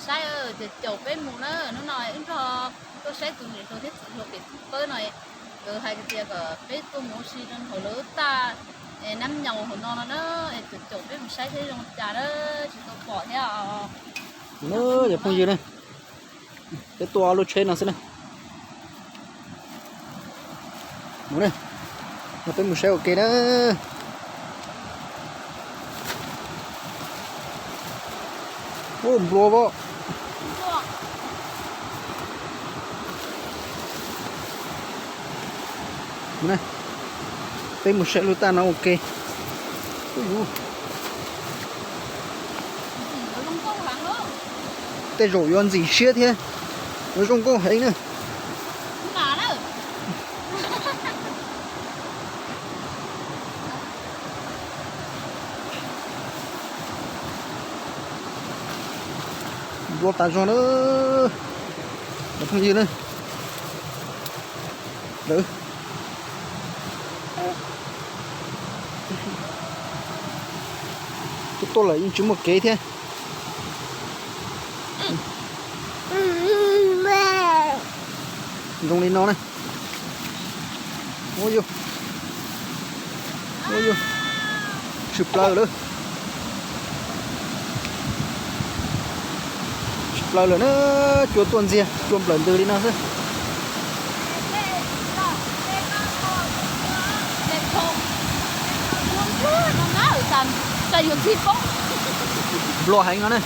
Saib, caum peb mus na, hnub no wb nrog tuaj saib tus niam hluas thiab txiv hluas pem pawg no, nkawd hais tias kom peb tuaj mus ua si rau hauv lawv lub tag nab nyoos hauv no no na, es caum caum peb mus saib seb zoo cas na, tsis tau pom thiab os. Cov phooj ywg na, peb tuaj ob lub tsheb no xwb na. Mus na, peb mus saib ua ke na. Ub, nplua as. Peb mus saib lub tag no ua ke. Tej zaum yuav ntxim siab thiab, yuav zoo nkauj heev na. Nplua tas zog na, cov phooj ywg na. Lawv tuaj tuaj lawm yeej tsis muaj kev thiab. Zoo li no na. Ua yus, ua yus, tshwm plaws lawm. Tshwm plaws lawm na, cua tuaj ntxiag, cua nplawm ntws li no xwb. Nplua heev no ne.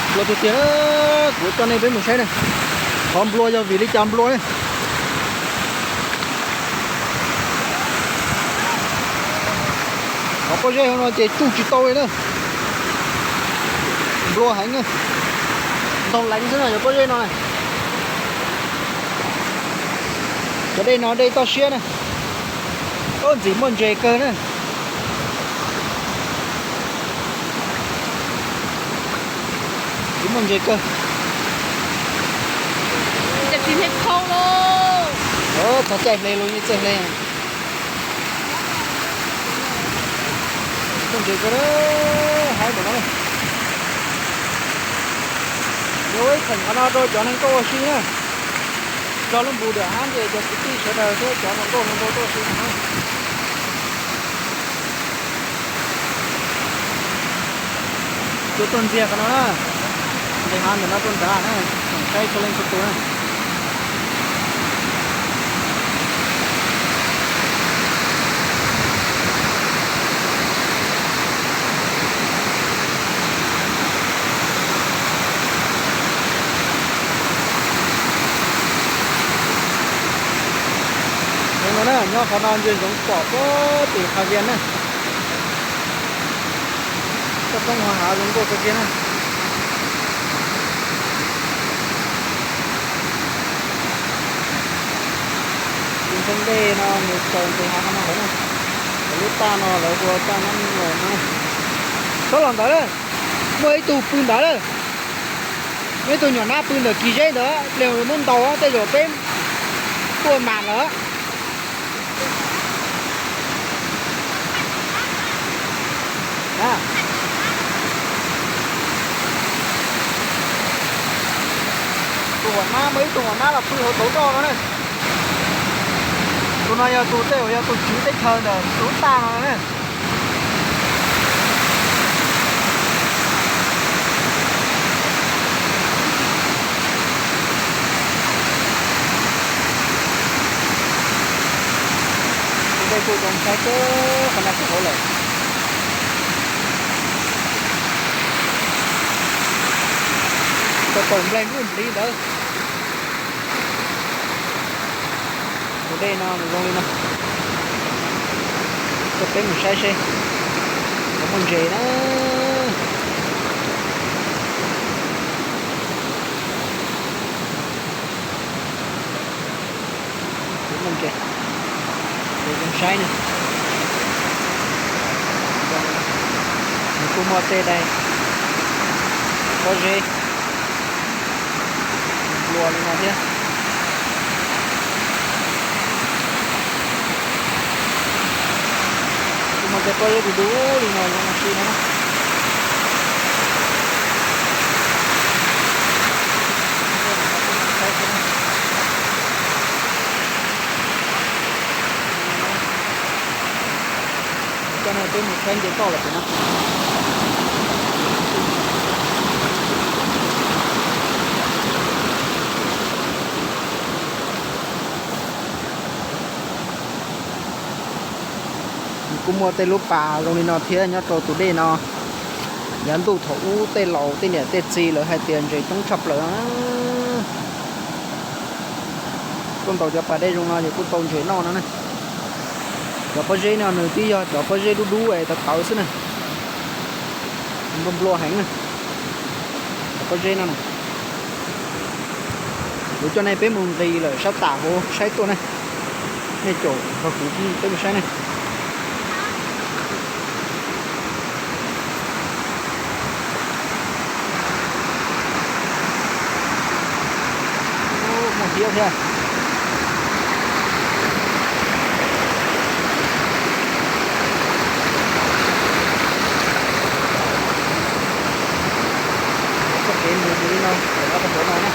Nplua tiag tiag, kuv coj nej peb mus saib na. Qhov nplua yog vim li cas nplua ne? Qhov pob zeb hauv no ces tsuj tsis tau li na. Nplua heev na. Ntog leev xwb no cov pob zeb no na. Cov dej no dej toj siab na. Ub, ntxim muaj ntses kawg na. Ntxim muaj ntses kawg. Txog caij hle los yeej txawj hle. Muaj ntses kawg, haib ntawm no. Yuav ua ib theem qhov no rau cov neeg tuaj ua si na. Tso lub npus dam hab ntej cov kwv tij sawv daws thiab cov hluas nkauj hluas nraug tuaj ua si no na. Cua tuaj ntxiag qhov no na. Nqis hav ntawm no tuaj nrad na, tsoom saib txhua leej txhua tus na. Zoo no na, nyob qhov no ntsia zoov pom puag tim Qhas Vias na. Toj roob hauv hav zoo nkauj kawg kiag na. Tus ntoo dej no mus txaus nqis hav qhov no lawm na. Lub tag no lawv hu ua tag Nab Nyoos no. Txhob los ntawd na, muaj ib tug pw ntawd lawm. Muaj ib tug nyuam nab pw ntawm kis zeb ntawd, pliag muab ntaus tej zaum peb tuaj mam lawm. Tus huam nab, muaj ib tug huam nab los pw hauv tauv roj no na. Tus no yog tus tej zaum yog tus tswv teb chaws ntawm tus lub tag no na. Tus dej kuj zoo saib kawg, qhov no kuj hauv lawm. Tau taus nplaig nruj npliv ntawd. Tus dej no nws zoo li no. Coj peb mus saib seb puas muaj ntses na. Puas muaj ntses, puas zoo saib na. Kuj muaj tej daim pob zeb nplua li no thiab. Kuj muaj tej pob zeb du du li no zoo no si no na. Coj nej peb mus saib nce toj los pem no. Kuj muaj tej lub pas zoo li no thiab nyob rau tus dej no. Yav ntuj thaum ub tej laus tej niam tej txiv lawv hais tias ntses coob tshaj plaws no na. Tuaj ntaus cov pas dej zoo no ces kuj tau ntses noj no na. Cov pob zeb no nws twb yog cov pob zeb dub dub es tawv tawv xwb na. Nplua nplua heev na. Cov pob zeb no na. Kuv coj nej peb mus nqis lawm sab tam hauv saib tuaj ne. Nej caum nrog kuv peb mus saib ne. Muaj hiab thiab. Txoj kev mus mus li no, rov qab rau hauv no na.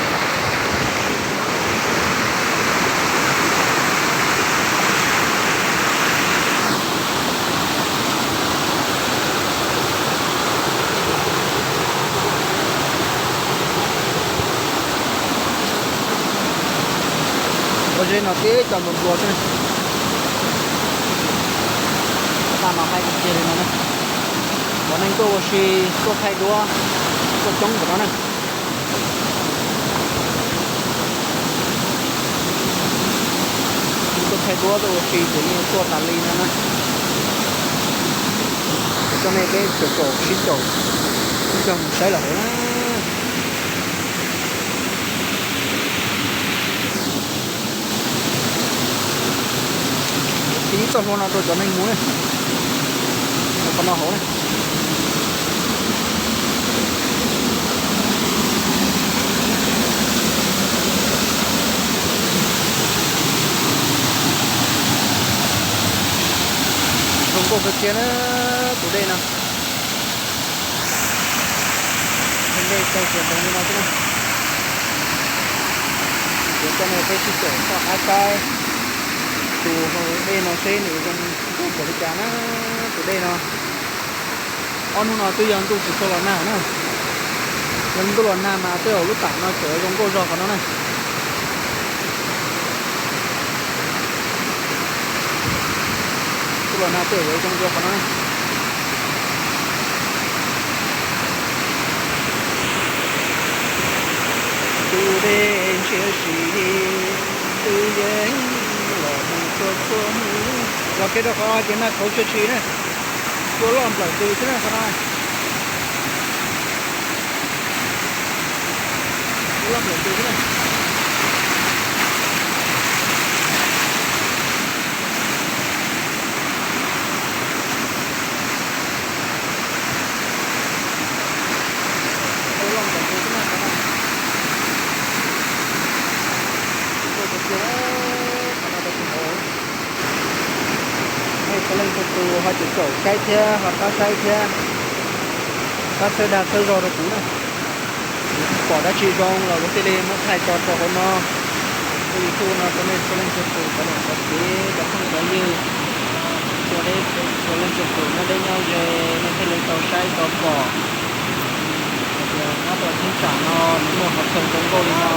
Pob zeb no tib co nplua nplua xwb na. Tag no haib kiag li no na. Cov neeg tuaj ua si, tuaj thaij duab, tuaj coob npaum no na. Tuaj thaij duab tuaj ua si ces yeej tuaj tas li no na. Coj nej peb caum caum sib caum, sib caum mus saib los hauv na. Ib txoj hlua no rau cov neeg mus na. Qhov no hauv na. Zoo nkauj kawg kiag na tus dej no. Dej tawg xiav ntev li no xwb na. Kuv coj nej peb sib caum toj qab saib tus dej no seb nws zoo nkauj npaum li cas na. Tus dej no ob hnub no twb yog ntuj tsis tshua los nag na. Yog ntuj los nag mas tej zaum lub tam no tseem zoo nkauj zog qhov no na. Ntuj los nag tej zaum yuav zoo zog qhov no na. Tus dej ntshiab si twb yeej los mus txhua txhua hnub. Los kiag rau qhov ces nag kauv tshwm sim na. Cua loj nplawm tus xwb na qhov no. Cua loj nplawm tus xwb na. Cua loj nplawm tus xwb na qhov no. Zoo nkauj kawg kiag qhov no rau kuv hauv. Nej txhua leej txhua tus ho caum caum saib thiab ho pab saib thiab, pab txhawb dag txhawb zog rau kuv na. Kuv pom dab tsi zoo los kuv thiaj li muab thaij tso rau hauv no, hauv YouTube no rau nej txhua leej txhua tus cov niam cov txiv cov phooj cov ywg, txhua deb txhua leej txhua tus nyob deb nyob ze nej thiaj li tau saib tau pom hais tias nyob rau thaj tsam no nws muaj qhov chaw zoo nkauj li no.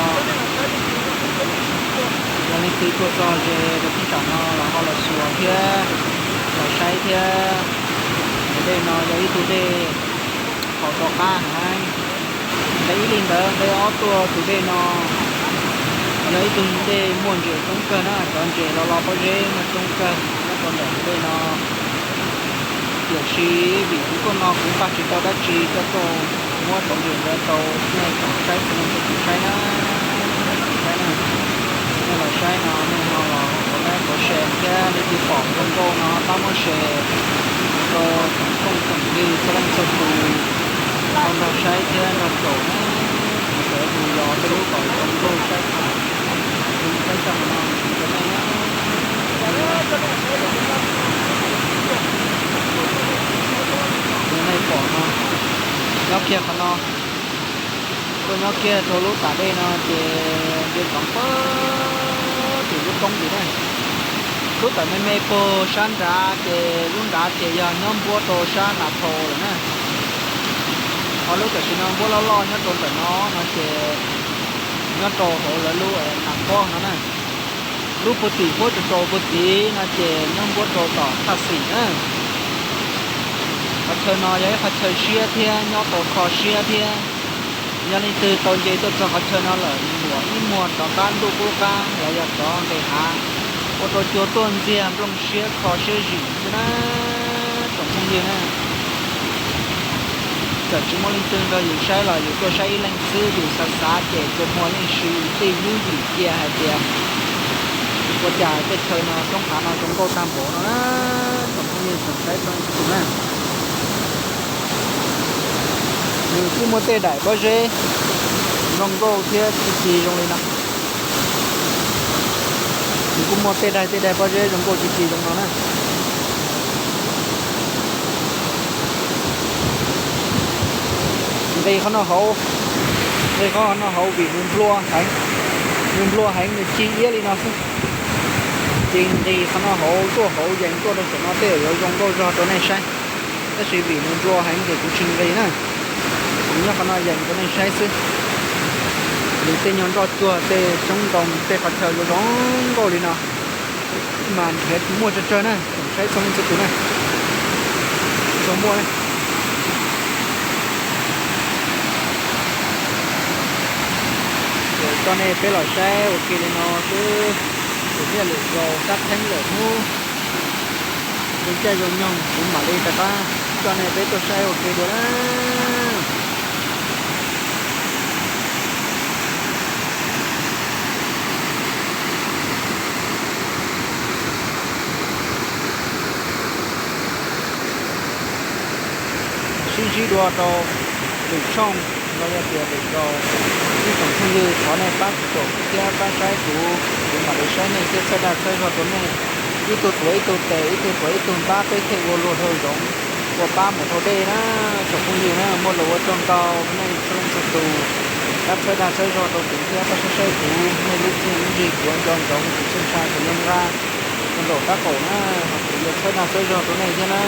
Yog leej twg tuaj txog ze rau thaj tsam no los ho los xyuas thiab los saib thiab. Tus dej no yog ib tug dej haus rov qab heev. Nqe ib li ntawd, nqe ob tuaj tus dej no yog ib tug dej muaj ntses coob kawg na, cov ntses los los pob zeb muaj coob kawg nyob rau ntawm tus dej no. Tiam sis vim kuv tuaj no kuv npaj tsis tau dab tsi coj tuaj muab cov ntses ntawd rau nej tsoom saib txhua leej txhua tus saib na. Saib na, nej los saib no nej ho los like, share thiab leej twg pom zoo nkauj no pab muab share rau Tsoom phooj ywg txhua leej txhua tus ho nrog saib thiab nrog caum na, kuv tseem mus yos tej lub kom zoo nkauj saib, zoo saib tag no mus rau nej na. Tus nej pom no, nyob kiag qhov no, tuaj nyob kiag rau lub tas dej no ces nce txoov pag tim lub roob tim na. Lub tawm me me puag sab nrad ces lub nrad ces yog nyob npuab rau sab Nas Phau lawm na. Ho lub tam sim no npuab loj loj nyob rau ntawm no no ces nyob rau hauv lawv lub Nas Pob no na. Lub puag tim npuab rau rau puag tim no ces nyob npuab rau tom Thaj Xim na. Qhov chaw no yog ib qhov chaw siab thiab nyob tau kho siab thiab. Yog leej twg tau nce tuaj txog qhov chaw no lawm yuav ib muag rov qab ntuj qub qab los yog rov nqis hav, ua rau cua tuaj ntxiag nplooj siab kho siab zim xwb na tsoom phooj ywg na. Txawm tsis muaj leej twg nrog yus saib los yus tuaj saib ib leeg xwb yus xav xav ces txhua muag yeej siv tij nyub yim cia hais tias ua cas tej chaw no roob hav no zoo nkauj tag npaum no na tsoom phooj ywg tsoom saib txhua leej txhua tus na. Nws kuj muaj tej daim pob zeb zoo nkauj thiab tsis tsis zoo li no. Nws kuj muaj tej daim tej daim pob zeb zoo nkauj tsis tsis zoo no na. Nqis qhov no hauv, nqis qhov no hauv vim nws nplua heev, nws nplua heev nws cig iab li no xwb. Ces nqis qhov no hauv tuaj hauv yees tuaj rau saum no tej yuav zoo nkauj zog rau nej saib. Tab sis vim nws nplua heev ces kuv tsis nqis na. Kuv nyob qhov no yees rau nej saib xwb. Nws tej nyuag nroj tsuag tej xyoob ntoo tej qhov chaw yuav zoo nkauj li no mas nrhiav tsis muaj tsawg tsawg na, tsoom saib txhua leej txhua tus na. Tsis tshua muaj na. Ces coj nej peb los saib ua ke li no xwb. Lwm niaj lwm zaus sab theeb lwm hnub, zoo caij zoo nyoog kuv mam li rov qab coj nej peb tuaj saib ua ke dua na. Sib ntsib dua rau lwm tshooj los yog tias lwm zaus, ib tsoom phooj ywg thov nej pab caum thiab pab saib kuv, kuv mam li saib nej thiab txhawb dag txhawb zog rau nej. Ib tug tuav ib tug tes, ib tug tuav ib tug ntab, peb thiaj ua luag dhau zoov, ua pab mus dhau dej na. Tsoom phooj ywg na, muaj lus ua tsaug ntau rau nej txhua leej txhua tus, pab txhawb dag txhawb zog rau kuv thiab pab saib saib kuv, nej lub txiaj lub ntsig kuv ua nco ntsoov, kuv txhua ntshai kuv yuav nqa rau nraum qab qaum na, ho kuv yuav txhawb dag txhawb zog rau nej thiab na.